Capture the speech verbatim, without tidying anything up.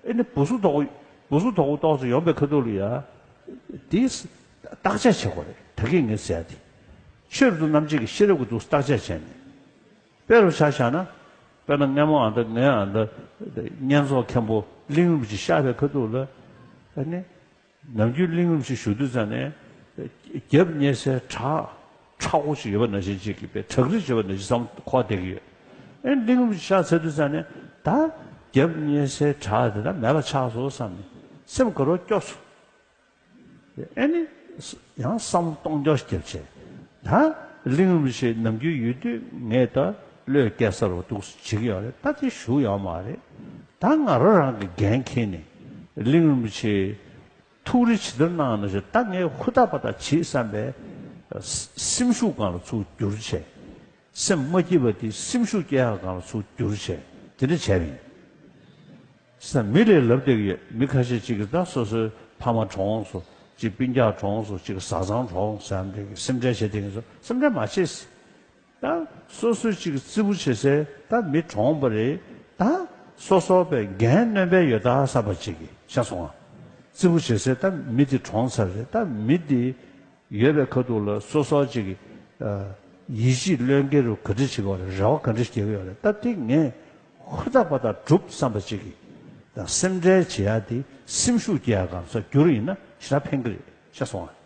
ཨེ་ནི་བུ་སུ་དོག་བུ་སུ་དོག་པོ་ཏོག་ཙམ་ཡོང་པའི་ཁ་ཐུག་ལ་ཡ། དེ་བརྟག་དཔྱད་བྱེད་དགོས་རེད། ད་གིན་ངས་ཟེར་ཡ་དེ། ཆོས་རབ་ཏུ་རྣམ་འབྱེད་ཀྱི་ཤེས་རབ་ཀྱི་ཐོག་བརྟག་དཔྱད་བྱས་ནས། དཔེ་རུ་ཆ་བཞག་ན། དཔེར་ན་སྔ་མོ་ཨ་མདའ་ངའི་ཨ་མདའ་བསྙེན་རྫོགས་མཁན་པོ་གླིང་རིན་པོ་ཆེ་གཤེགས་པའི་ཁ་ཐུག་ལ། ཨ་ནི། ནམ་རྒྱུན་གླིང་རིན་པོ་ཆེ་བཞུགས་དུས་ཙམ་ནས། རྒྱབ་བསྙེན་སའི་བྲག་ཁྲ་བོ་ཞིག་ཡོད་པ་ནང་བཞིན་ཅིག་གིས་པའི་བྲག་རི་ཞིག་ཡོད་པ་ནང་བཞིན་བསམ་འཁོར་བསྡད་ཀྱི་ཡོད། ཨེ་གླིང་རིན་པོ་ཆེ་གཤེགས་ཚར་དུས་ཙམ་ནས་ད་རྒྱབ་བསྙེན་སའི་བྲག་དེ་ད་མེད་པ་ཆགས་སོང་བསམ་ནས་སེམས་དགའ་རབ་སྐྱོ་སོང་། ཨེ་ནི། ཡང་བསམ་བློ་གཏོང་རྒྱུ་ཞིག་བརྒྱབ་བྱས། ད་གླིང་རིན་པོ་ཆེ་ནམ་རྒྱུན་ཡོད་དུས་ངས་ད་བློས་བཀལ་ས་རུ་འདུག་བྱེད་ཀྱི་ཡོད་རེད། ད་དེ་ཞུ་ཡོད་མ་རེད། ད་ང་རང་རང་གི་འགན་འཁྱེར་ནས་གླིང་རིན་པོ་ཆེ་ཐུགས་རེ་ཇི་ལྟར་གནང་ན་ཞེས། ད་ངས་ཧུར་ཐག་པ་ཐག་བྱེད་བསམ་པའི་སེམས་ཤུགས་སྒང་ལ་ཚུར་བསྒྱུར་བྱས། སེམས་མ་སྐྱིད་པ་དེ་སེམས་ཤུགས་སྐྱེ་ཡག་སྒང་ལ་ཚུར་བསྒྱུར་བྱས། དེ་འདྲ་བྱས་པ་ཡིན། ས་མི་ལས་ལབ་བསྡད་ཀྱི་ཡོད། མི་ཁ་ཤས་ཅིག་གིས་ད་སོ་སོའི་ཕ་མ་གྲོངས་སོང་། ཅིག་སྤུན་ཀྱག་གྲོངས་སོང་། ཅིག་བཟའ་ཚང་གྲོངས་སོང་ཟེར་ནས་སེམས་ཁྲལ་བྱེད་བསྡད་ཀྱི་སོང་། སེམས་ཁྲལ་མ་བྱེད། ད་སོ་སོའི་ཅིག་རྩིས་པོ་བྱེད་སའི་ད་མི་གྲོངས་པ་རེད། ད་སོ་སོ་པའི་འགན་ནོན་པའི་ཡོད་ད་བསམ་པ་ཅིག་གིས་ཤེས་སོང་ང་། རྩིས་པོ་བྱེད་སའི་ད་མི་དེ་གྲོངས་ཚར་རེད། ད་མི་དེ་ཡོད་པའི་ཁ་ཐུག་ལ་སོ་སོ་ཅིག་གིས་ཡིད་ཆེས་བློས་འགེལ་རུ་ག་འདྲ་བྱེད་དགོས་རེད། རེ་བ་ག་འདྲ་བྱེད་དགོས་རེད། ད་དེ་ངས་ཧུར་ཐག་པ་ཐག་སྒྲུབ་བསམ་པ་ཅིག་གིས་ད་སེམས་ཁྲལ་བྱེད་ཡ་དེ་སེམས་ཤུགས་སྐྱེ་ཡ་གང་ས་བསྒྱུར་ཡིན་ན་ཞེ་དྲག་ཕན་གི་རེད། ཤེས་སོང་ང་